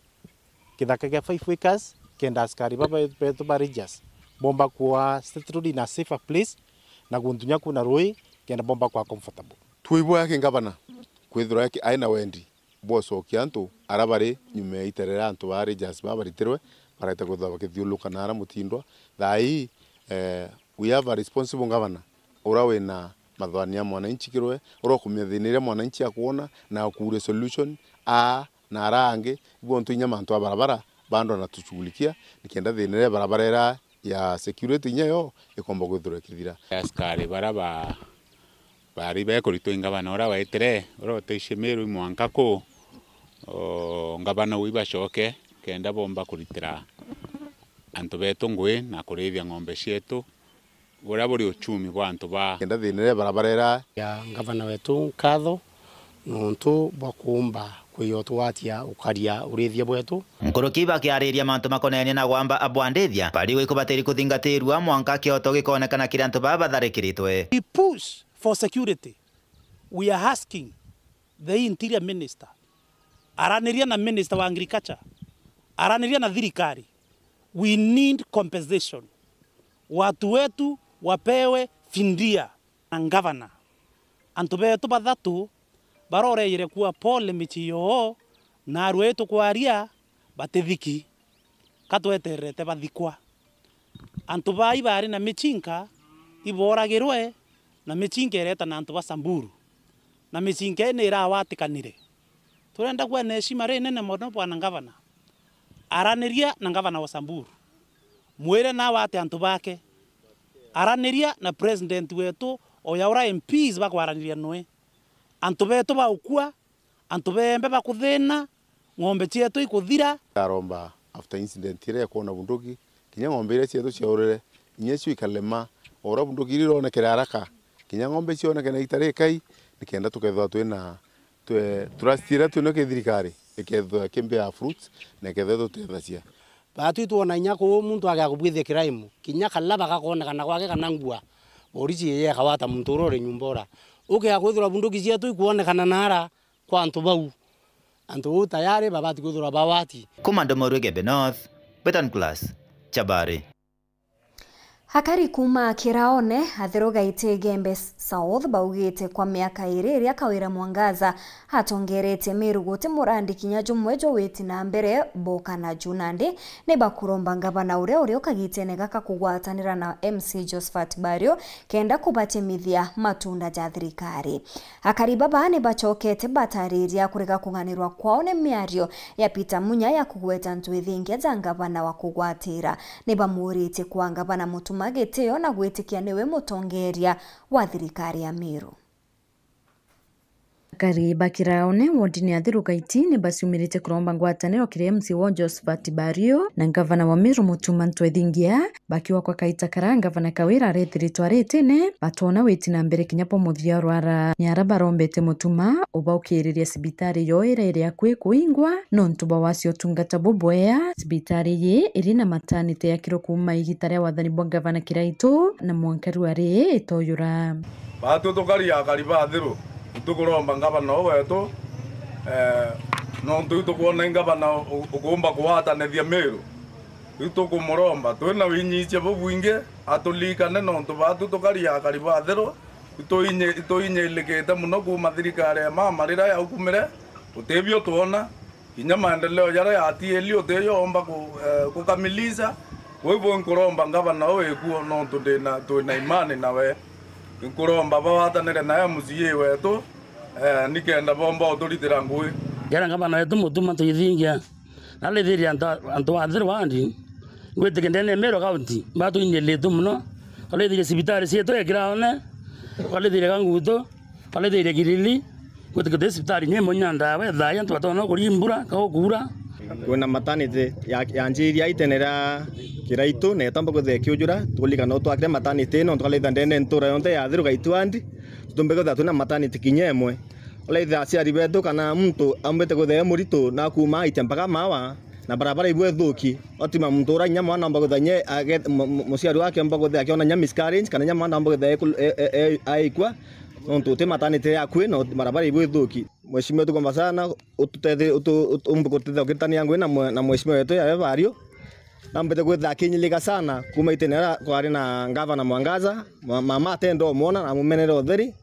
Kithaka gia five acres, kenda askari baba betu ba rangers bomba kuwa settled in a safer place, na guntu nya kuna rui, kenda bomba kuwa comfortable. Twibwea ki ngavana kwithirwa aki-, aina wendi bwocokia antu ara bari nyuma ya itere ria antu ba rangers baa baritirwe, bareta kwithirwa bakithiuruka na ara mutindwa. Thaa ii, eh, we have a responsible governor, uria wina mathwani ya mwananchi kirwe, uria ukumenya thina iria mwananchi akwona, na akuure solution, a, na ara angi, ibo ntu inya mantu a barabara, bando na tushughulikia, nikenda thina iria barabara ira ya security inya yo ikomba kwithirwa ikithira. Askari bara ba, bari bekuritwa i ngavana uria waitire, uria uteicie Meru i mwanka kuu, o, ngavana uu ibacoke, kenda bomba kuritira antu betu ngui na kurithia ng'ombe cietu, buria buri uchumi bwa antu ba. Kenda thina iria barabara ira. Ya ngavana wetu nkatho nontu bwa kuumba kwiyotwatia ukaria urithia bwetu. Nkuruki bakiariria mantu makonenie na gwamba abwandithia, bari gwikubatiri kuthingatirua mwanka kioto gikonekana kiri antu baa batharikiritwe. We push for security. We are asking the interior minister, araniria na minister wa agriculture, araniria na thirikari. We need compensation. Watu wetu wapewe fidia. Na ngavana, antu betu bathatu baroreire kuwa pole micii yoo, na arua itukwaria batithiki, ka twetererete bathikwa. Antu baa ibari na michinka ibooragirwe, na michinka ireeta na antu ba Samburu, na michinka ii ni irawatikanire. Turenda kuwa na heshima rinene mono, bwana ngavana. Araniria na ngavana wa Samburu, mwire nawe ati antu bake. Araniria na president wetu, oya ura M Ps bakwaraniria noe. Antu betu baukua, antu beembe bakuthina, ng'ombe cietu ikuthira. Aromba after incident iria ya kwona bunduki, kinya ng'ombe iria cietu ciaurire, inya cio ikarema, o uria bunduki iria ironekere haraka, kinya ng'ombe icio cioneke na igita rikai, nikenda tukethirwa twina twe-, trust iria twina ki thirikari, ikethirwa ki bear fruits, na ikethirwa itutethagia. Baatu itwona inya kuu muntu agea kubwithia crime, kinya kalaba gakoonekana gwake kana ngua, borisi iye ikawata muntu uria uri nyomba ura. Ukea kwithirwa bunduki cietu ikwonekana naara kwa antu bau, antu bau tayari babati kwithirwa bawati. Kuma Ndomoru Igembe North, Betan Class, Chabari. Akari kuuma Kiraone, Athiru Gaiti Igembe South, baugite kwa miaka iiri iria Kawira Mwangaza atongeretie Meru, guti murandi kinya jumwe jwa witi na mbere boka naju. Nandi ni bakuromba ngavana uria uri o kagitene gaka kugwatanira na M C Josephat Bario kenda kubatimithia matunda ja thirikari. Akari baba ni bacokete batariria kurega kung'anirwa kwao ni miario ya Peter Munya ya kugweta ntwithingia ja ngavana wa kugwatira. Ni bamuritie kwa ngavana Mutuma gitio na gwitikia niwe mutongeria wa thirikari ya Meru. Akari ba Kiraone, wodini ya Athiru Gaiti, ni baciumirite kuromba ngwataniro kiri M C wao Josephat Bario na ngavana wa Meru Mutuma ntwithingia. Bakiuga kwa kaita karia ngavana Kawira arethiritwe aritine, batoona witi na mbere kinya bwa muthia urwara. Ni aria barombete Mutuma ubaukiriria cibitari yoo iria iri akui kuingwa nontu bwa wasi utungata bubwea. Cibitari ii iri na matanite yakirwe kuuma igita ria wathani bwa ngavana Kiraitu na mwanka riu ari itoyura. Baatu tukari akari ba Athiru, nitukuromba ngavana uu wetu, eh, nontu itukwona i ngavana u-, ukuumba kugwatanithia Meru. Riu tukumuromba twina winyiicia bubwingi, aturirikane nontu baatu tukari akari ba Athiru, ituinyi-, ituinyilikite mono kuuma thirikari ya mama riria yaukumire, gutibio twona, kinya maendeleo jaria yatiiri utiyo oomba ku-, eh, gukamilisha. Kwa hivyo nkuromba ngavana uu wikuo nontu ndina, twina imani nawe. Nkuromba bagwatanire na M C A wetu, eh, nikenda boomba uturitira ngui. Kenda ngavana wetu Mutuma ntwithingia. Narithirie antu, antu ba Athiru ward, ngwitikia ndene ya Meru County, batwinyiritue mono. Barithirie cibitari cietu ya Kiraone, barithirie Kangutu, barithirie Kiriri, ngwitikia tuti cibitari inya imwe inya ndawa, ethai antu batona kuria imbura, ka gukuura. Kwina maternity ya, yanjiria itene ria Kiraitu, na itomba kwithia ikiujura, tukuririkana utwakire maternity ino, tukaritha ndene ntura yonthe ya Athiru Gaiti ward, tutumbe kwithia twina maternity kinya imwe. Uraitha aciari betu kana muntu aumbite kwithia e muritu na kuuma aitia mpaka mawa, na barabara ibwe ithuki. Otima muntu ura inya mwana aumba kwithia nye age-, mu-, mu-, muciari wake aumba kwithia akiona nya miscarriage, kana nya mwana aumba kwithia eku-, e-, e-, e-, aikua, nontu uti maternity akui na barabara ibwe ithuki. Mheshimiwa, tukomba sana ututethe-, utu-, utu-, umbe kutethia ukitania ngui na mwe-, na mheshimiwa wetu yawe Bario. Nambite kwithia akinyilika sana kuuma itene aria kwari na ngavana Mwangaza, ma-, mama atenda umwona na amumenere utheri.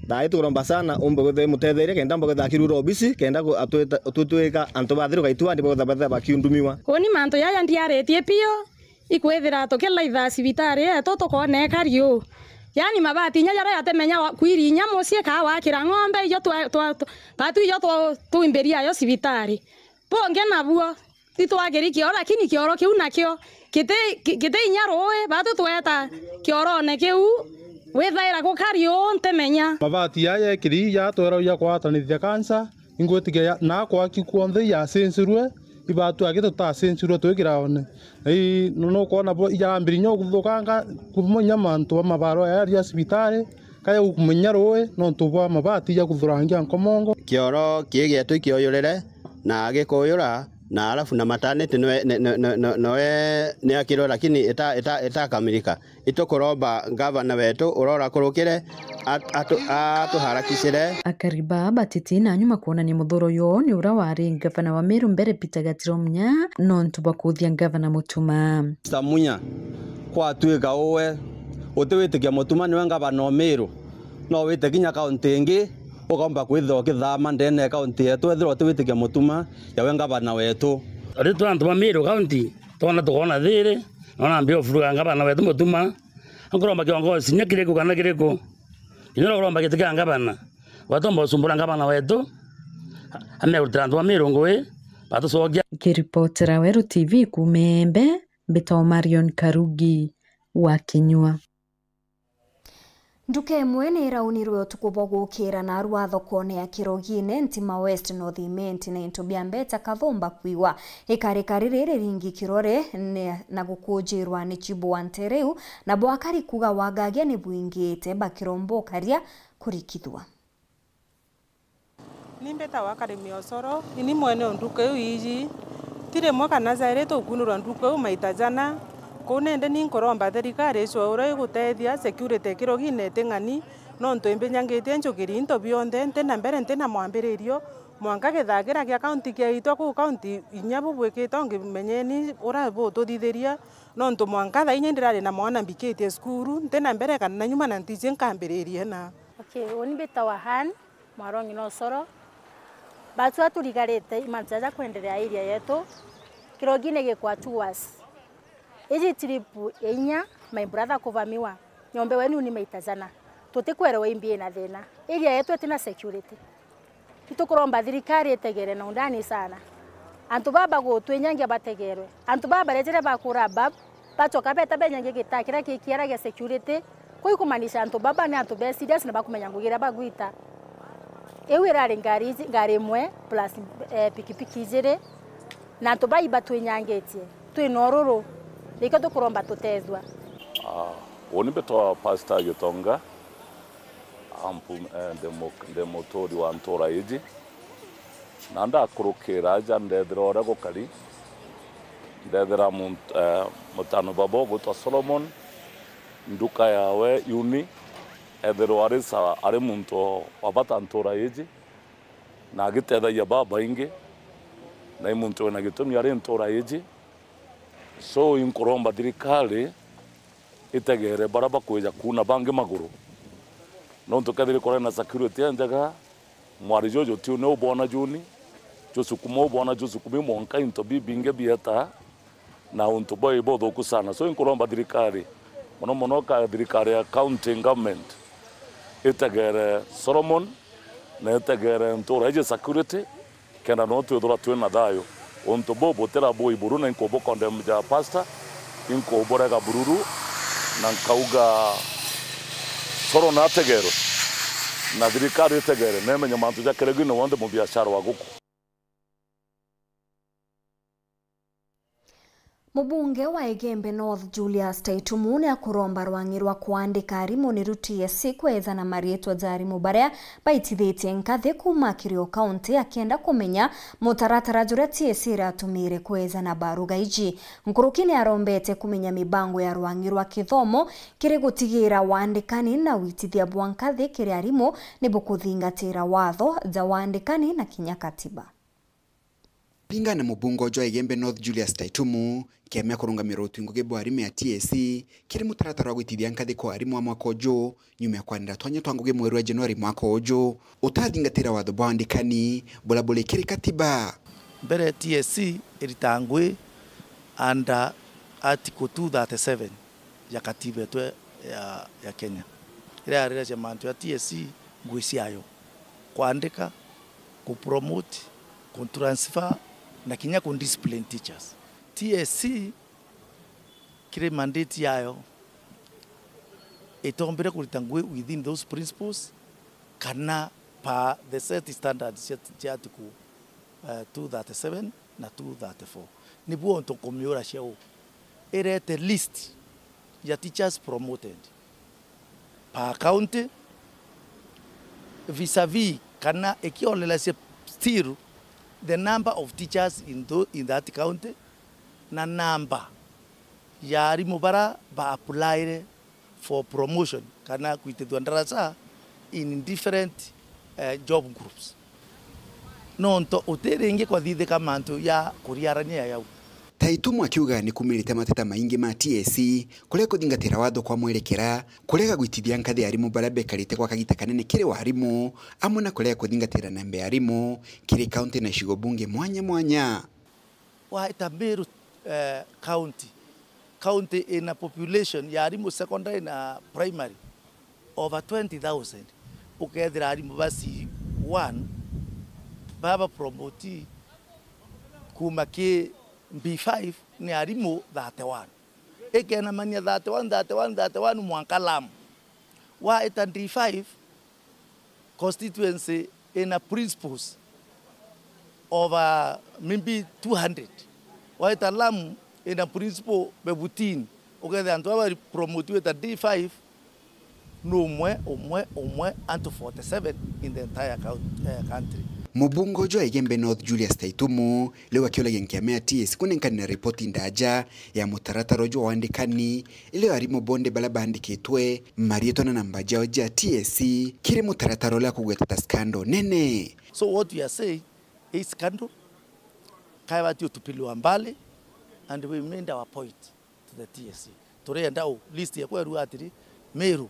Thaai tukuromba sana umbe kwithia imutetheria kenda ambe kwithia akirura obisi, kenda ku-, atwita-, atwitwika antu ba Athiru Gaiti ward bakwithia bathia bakiundumiwa. Uni mantu jaja ndiaritie piu, ikwithira tukilaitha cibitari yetu tukooneka riu. Yaani mabati inya jaria jatemenya wa-, kwiri inya mucii kaa wakira ng'ombe, ijo twa-, twa-, twa-, batu ijo twa-, twimbiria ayo cibitari. Bungi nabuo, itwagiri kioro, lakini kioro kiu nakio giti, ki-, giti inya ruui, batu tweta kiorone kiu, withaira gukari uu ntimenya. Mabati aya ekiri jatwera ja kwatanithia kansa, ingwitikia ya-, na kwaki kwonthe jacincirue, ibatu aki tutacincirue twi Kiraone. Na i-, nu-, nukwona bo ijarambiri inya kuthukanga, kuthuma inya mantu ba mabaro ya aria cibitari, kaya gukumenya ruui nontu bwa mabati ja kuthurangia nkomongo. Kioro kii gietu ikioyurire, na gikuyura, na alafu na maternity noe, ne-, ne-, ne-, ne-, noe niakirwe, lakini ita-, ita-, itakamilika. Itukuromba ngavana wetu uria urakurukire at-, atu-, atuharakicire. Akari ba Batiti na nyuma kwonania muthuro uyu ni uria wari ngavana wa Meru mbere Peter Gatiro Munya, nontu bwa kuthia ngavana Mutuma. Mister Munya, kwatuika uwe utiwitikia Mutuma niwe ngavana o Meru, no wite kinya kaunti ingi, ukaumba kwithirwa ukithama ndene ya kaunti yetu, ethirwa utiwitikia Mutuma yawe ngavana wetu. Riu twi antu ba Meru County, twona tukoona thiri, nona mbi ufuruga ngavana wetu Mutuma, nkuromba kiongozi, kinya kiriku kana kiriku, kinya uria uromba giti kia ngavana, watomba ucumbura ngavana wetu, ameurutira antu ba Meru ngui, batucokia. Nkiripotera Weru T V kuuma Embe, mbitagwa Marion Karugi wa Kinyua. Nduka imwe ni iraunirwe utuku bwa gukira narua thokone ya Kirogine, Ntima West, North Imenti, na into bia mbeca kathumba kwigwa. Ikarika riri riringi kirore ni, na gukujirwa ni chibu wa ntere iu, na bwakari kuga wagagia ni bwingite bakiromba ukaria kurikithua. Ni mbitawa Karimi Osoro, ini mwene o nduka iu iji. Ti rimwe kana jairi tukunirwa nduka iu maita jana. Kuu nindi ni nkuromba thirikari icwe uria igutethia security Kirogine iting'ani, nontu imbinyangitie njukiri into bionthe, ntina mbere, ntina mwambiririo, mwanka githaa kiria kia kaunti kiaitwa kuu kaunti inya bubwikite, ungi menyeni uria bututhithiria, nontu mwanka thaa inya ndirari na mwana mbikitie cukuru, ntina mbere kana nyuma na ntiji nkambiririe na. Okay, uni mbitawa Ann Mwarongi na Osoro. Batu aturigarite i mantu jaja kwenderea area yetu. Kirogine gikwa two worse. Iji trip ya inya, my brother kuvamiwa. Nyombe wenu ni maita jana. Tutikwerewa imbi ina thina. Area yetu itina security. Itukuromba thirikari itegere na undani sana. Antu baba gutwinyangia bategerwe. Antu baba barejere bakura bab, bachoka beta benyangia gitaa kiria kikiara gia security. Kuu ikumaanisha antu baba ni antu be serious na bakumenya ngugi iria bagwita. Iu irari ngari iji, ngari imwe plus, eh, pikipiki ijiri, na antu bai batwinyangitie. Twina ururu, nikio tukuromba tutethua. Ah, uni mbitwa Pastor Gitonga. Ampu-, eh, ndi mu-, ndi muturi wa ntura iji. Na ndakurukira aja ndethira uria gukari, ndethira muntu, eh, mutano baba ugwitwa Solomon, nduka yawe yuni, ethirwa ari sa-, ari muntu wa bata ntura iji, na agitethagia babaingi, na i muntu wina gitumi ari ntura iji. So, inkuromba thirikari itegere baria bakwija kuuna bangi maguru. Nontu kethira ikorene na security injega, mwari juju tiu ni ubwona juni, jusukuma ubwona jusukumi mwanka into bibingi bieta, na untu bwai buthuku sana. So, inkuromba thirikari, mono mono ka thirikari ya county government, itegere Solomon, na itegere ntura iji security, kenda no twithirwa twina thayu. Untu buu butira bui buru, na inkubukondemja pastor, inkuburega bururu, na nkauga Soro nategerwe, na thirikari itegere, nemenye mantu ja Kirogine wonthe mubiashara wa guku. Mubunge wa Igembe North Julius Taitumu niakuromba rwang'i rwa kuandika arimu niru T S C kwethana mariitwa ja arimu baria baitithitie nkathi kuuma kiri o kaunti, akienda kumenya mutaratara juria T S C iratumire kwethana baruga iji. Nkuruki niarombete kumenya mibango ya rwang'i rwa kithomo kiri gutigira wandikani na witithia bwa nkathi kiri arimu nibukuthingatira watho ja wandikani na kinya katiba. Kuringana na mubunge uju wa Igembe North Julius Taitumu, kiama kurungamira utwi ngugi bwa arimu ya T S C kiri mutaratara wa gwitithia nkathi kwa arimu a mwaka uju, nyuma ya kwanira twanya twa ngugi mweru wa Januari mwaka uju, utathingatira watho bwa wandikani buria buri kiri katiba. Mbere T S C iritaa ngui under Article two thirty-seven ya katiba yetu ya, ya Kenya, iria yarirecia mantu ya T S C ngui ciayo, kwandika, ku promote, ku transfer, na kinya ku discipline teachers. T S C kiri mandate yayo itombire kurita ngui within those principles kana per the set standards cia, cia Article, eh, two thirty-seven na two thirty-four. Nibuo untu nkumiura cia uu, irete list ya teachers promoted per county, vis-a-vis kana ikiorelecia still the number of teachers in tho-, in that county, na namba ya arimu bara ba applyre for promotion kana kwitithua ndaraca in different, eh, job groups. Nontu utiringi kwathithika mantu ya kuriarania yau. Taitumu akiuga ni kumirite mateta maingi ma T S C kurega kuthingatira watho kwa mwerekera, kurega gwitithia nkathi arimu baria bekarite gwa kagita kanene kiri warimu, amwe na kurega kuthingatira namba ya arimu kiri kaunti na icigo bunge mwanya mwanya. Waita Meru, eh, County, county ina population ya arimu secondary na primary over twenty thousand, ukethira arimu ba C one baba promote kuma ki B five ni arimu thirty-one. Ikenamania thirty-one, thirty-one, thirty-one mwanka Lamu. Waita D five constituency ina principals over maybe two hundred. Waita Lamu ina principal bebutin. Ukethira antu aba bari promotiwe ta D five, ni umwe, umwe, umwe, antu forty-seven in the entire cou-, eh, country. Mubunge uju wa Igembe North Julius Taitumu riu akiuragia nkiama ya T S C kunenkana ripoti ndaja ya mutaratara uju wa wandikani, irio arimu bonthe baria baandikitwe, mariitwa na namba jao ja T S C kiri mutaratara uria akugweta ta scandal nene. So what we are saying, hii scandal kaibati utupiliwa mbali and we made our point to the T S C. Turenda u list ya kweru atiri, Meru,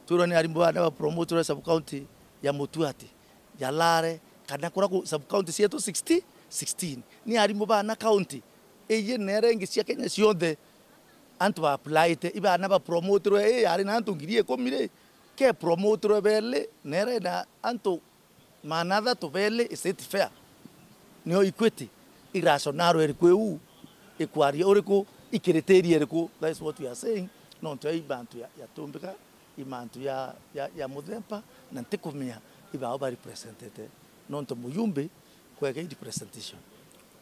twirwa ni arimu bana ba promoterwe sub county ya Mutuati, ya Lare, kana kura ku sub county cietu sixty, sixteen. Ni arimu bana county iyi nere ingi cia Kenya cionthe, antu ba applyite, ibana ba promoterwe, ii yari na antu ngiri ikumi ri, ke promoterwe beli, nere na antu maana athatu beli, is it fair? Nio Equity, i rationale iriku iu, ikwaria uriku, i criteria iriku? That is what we are saying. Nontu ya i mantu ya, ya tumbika, i mantu ya, ya, ya muthemba, na ntikumenya ibao ba representete. Nontu mujumbe kwega i representation,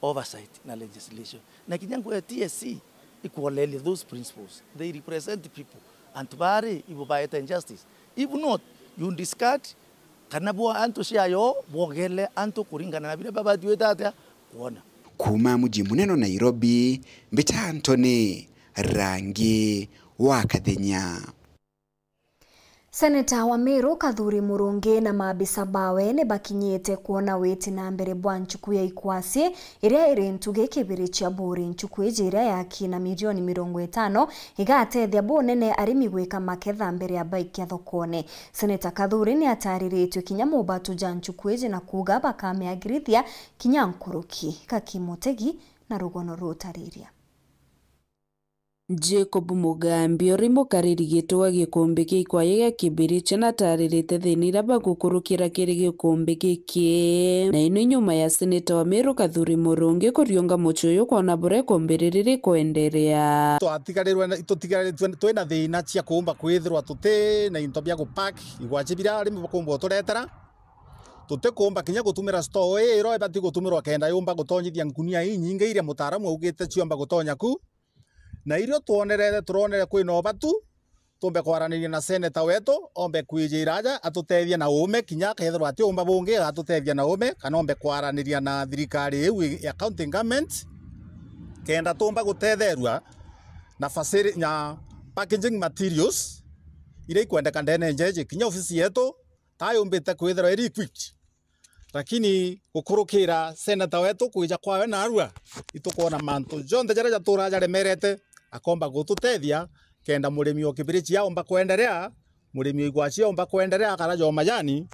oversight na legislation. Na kinya ngugi ya T S C ikuoneria those principles. They represent people. Antu bari ibo baete injustice. If not, you discard kana bwa antu ciayo bwogele antu kuringana na biria babatwite atia kwona. Kuuma muji munene Nairobi, mbita Anthony Rangi wa Kathenya. Seneta wa Meru Kathuri Murungi na maabisa bawe ni bakinyite kwona witi na mbere bwa nchuku ya ikwasi iria iri ntugi kibiri cia buri. Nchuku iji iria yakina milioni mirongo itano igatethia bunene arimi gwika maketha mbere ya baikia thokone. Seneta Kathuri ni atariritie kinya mubatu ja nchuku iji na kuuga bakamiagirithia kinya nkuruki. Gaki Mutegi na rugono rutariria. Jacob Mugambi, uri mukariri giti wa gikumbi kia ikwaya gia Kibirichia, nataririte thina iria bagukurukira kiri gikumbi giki. Na ino nyuma ya seneta wa Meru Kathuri Murungi kuriunga mucii uyu kwona buria ikumbi riri rikwenderea. Twatigarirwe na, itutigaritwe twina thina cia kuumba kwithirwa tuti na into bia gupack igwachi biria arimi bakumba uturetera. Tutikuumba kinya gutumira store ii iria ibati gutumirwa kenda yumba gutonyithia nkunia inyingi iria mutaaramu augite ciumba gutonya ku. Na irio twonerete, turonere kwina ubatu, tumbe kwaraniria na seneta wetu, ombe kwijira aja atutethie na uume, kinya akethirwa atiumba bungi agatutethia na uume, kana ombe kwaraniria na thirikari iu ya county government, kenda tumba gutetherua na facili-, na packaging materials iria ikwendeka ndene njeji, kinya ofisi yetu tayumbite kwithirwa iri equipped. Lakini gukurukira seneta wetu kwija kwawe narua, itukwona mantu jonthe jaria jaturaga jaremerete, akomba gututethia kenda murimi o kibirichi aomba kwenderea, murimi o igwachi aomba kwenderea akara jo majani,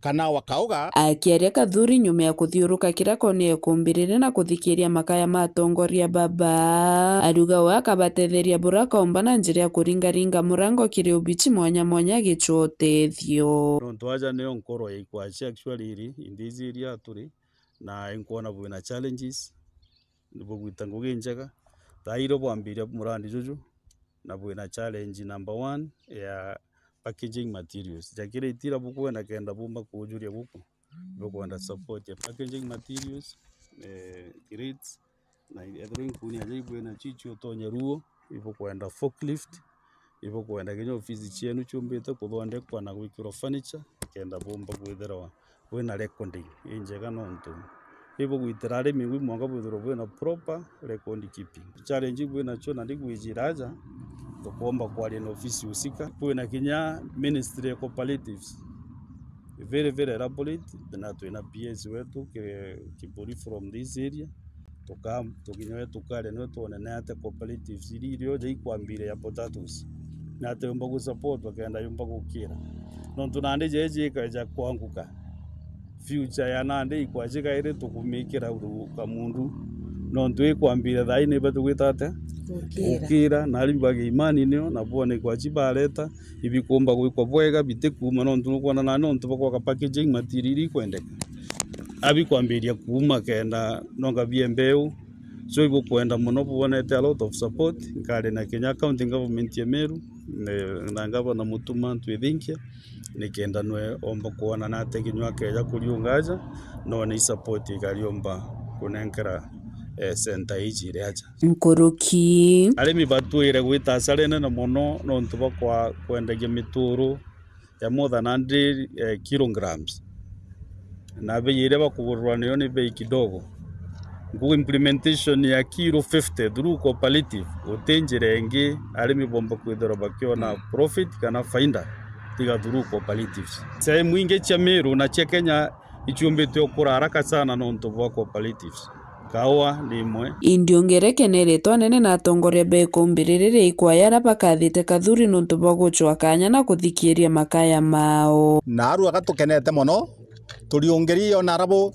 kana wa kauga. Akiaria Kathuri nyuma ya kuthiuruka kira kona ya ikumbi riri na kuthikiria makaya ma atongoria baba, ariuga we akabatetheria buria akaomba na njira ya kuringaringa murango kiri ubichi mwanya mwanya agicua utethio. Nontu aja nio nkoro ya ikwachia actually iri in this area turi, na inkwona bwina challenges, nibugwita ngugi njega. Thairo bwambiria murandi juju, na bwina challenge number one ya packaging materials. Jakira itira bukwenda kenda bumba kujuria guku, bukwenda support ya packaging materials, eh, crates, na ethirwa inkuni aja ibwina chichi utonye ruo, ibukwenda forklift, ibukwenda kinya ofisi chienu chiumbite kuthondekwa na gwikirwa furniture, kenda bumba kwithirwa bwina recording injega, nontu ibugwitira arimi ngui mwanka bwithirwe bwina proper record keeping. Challenge ibwinacho nandi kwijira aja, tukomba kwaria na ofisi husika. Kwina kinya ministry ya cooperatives, very, very elaborate, na twina P S wetu ki-, Kiburi from this area. Tuka-, tukinyawe tukaria niwe twone ni atia cooperatives iri irio ja ikwambire ya potatoes, ni atia yumba gusupportwa kenda yumba gukira. Nontu nandi jeji ikaja kwanguka, future ya nandi ikwachika iri tukumikira uru kamundu. Nontu ikwambire thaai nibe tugwita atia? Gukira. Gukira, na ari bage imani nio, na bone ikwachi bareta, ibikumba gwikwa bwega, bitikuuma, nontu nukwona nandi nontu bakwaga packaging material iria ikwendeka. Abikwambiria kuuma kenda nonga bie mbeu, So ibukwenda mono bwonete a lot of support, nkari na kinya county government ya Meru, ne-, na Governor Mutuma ntwithinkia, nikenda nwe omba kwona nate kinywa keja kuriunga aja, none i support ikariomba kunenkera, eh, center iji iri aja. Nkuruki. Arimi batwire gwita hasara inene mono nontu bwa kwa-, kwendagia mituru ya more than hundred, eh, kilograms. Na bei iria bakugurwa niyo ni bei kidogo. Ngugi implementation ya kilo fifty through cooperative, guti njira ingi arimi bomba kwithirwa bakiona profit kana faida tiga through cooperatives. Sehemu ingi cia Meru na cia Kenya ichumbite ukura haraka sana nontu bwa cooperatives. Kaua ni imwe. Indi ungerekeneretwe anene na atongoria ba ikumbi riri ria ikwaya aria bakathite Kathuri nontu bwa gucwa kanya na kuthikiria makaya mao. Naarua gatukenete mono, turiungirie ona arabo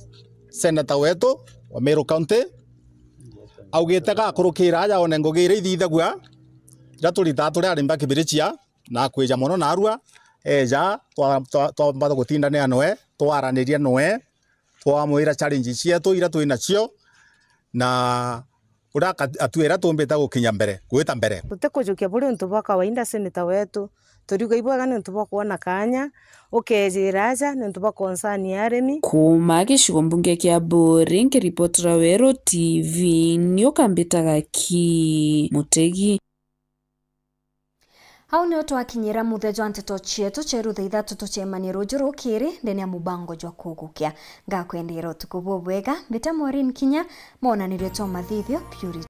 seneta wetu wa Meru County, augite gakurukira aja one ngugi iria ithithagua, iria turitaa turi arimi ba Kibirichia, na akwija mono naarua, eja, twa-, twa-, twamba gutindanira noe, twaraniria noe, twamwira challenges cietu iria twi nacio, na uria aka-, atwira tumbite gukinya mbere, gwita mbere. Tutikujukia buri untu bwa kawaida, seneta wetu, turiuga ibwega ni untu bwa kwona kanya, ukejira aja ni untu bwa concern ya arimi. Kuuma gicigo mbunge kia Buuri, nkiripotera Weru T V, ni ukambitaga ki Mutegi. Au nio twakinyira muthe jwa nteto cietu cieru thaa ithatu. Tucemanie ruju rukiri ndene ya mubango jwa kugukia. Ngakwendera utuku bubwega, mbita Maureen Kinya, monanirio twa mathithio Purity.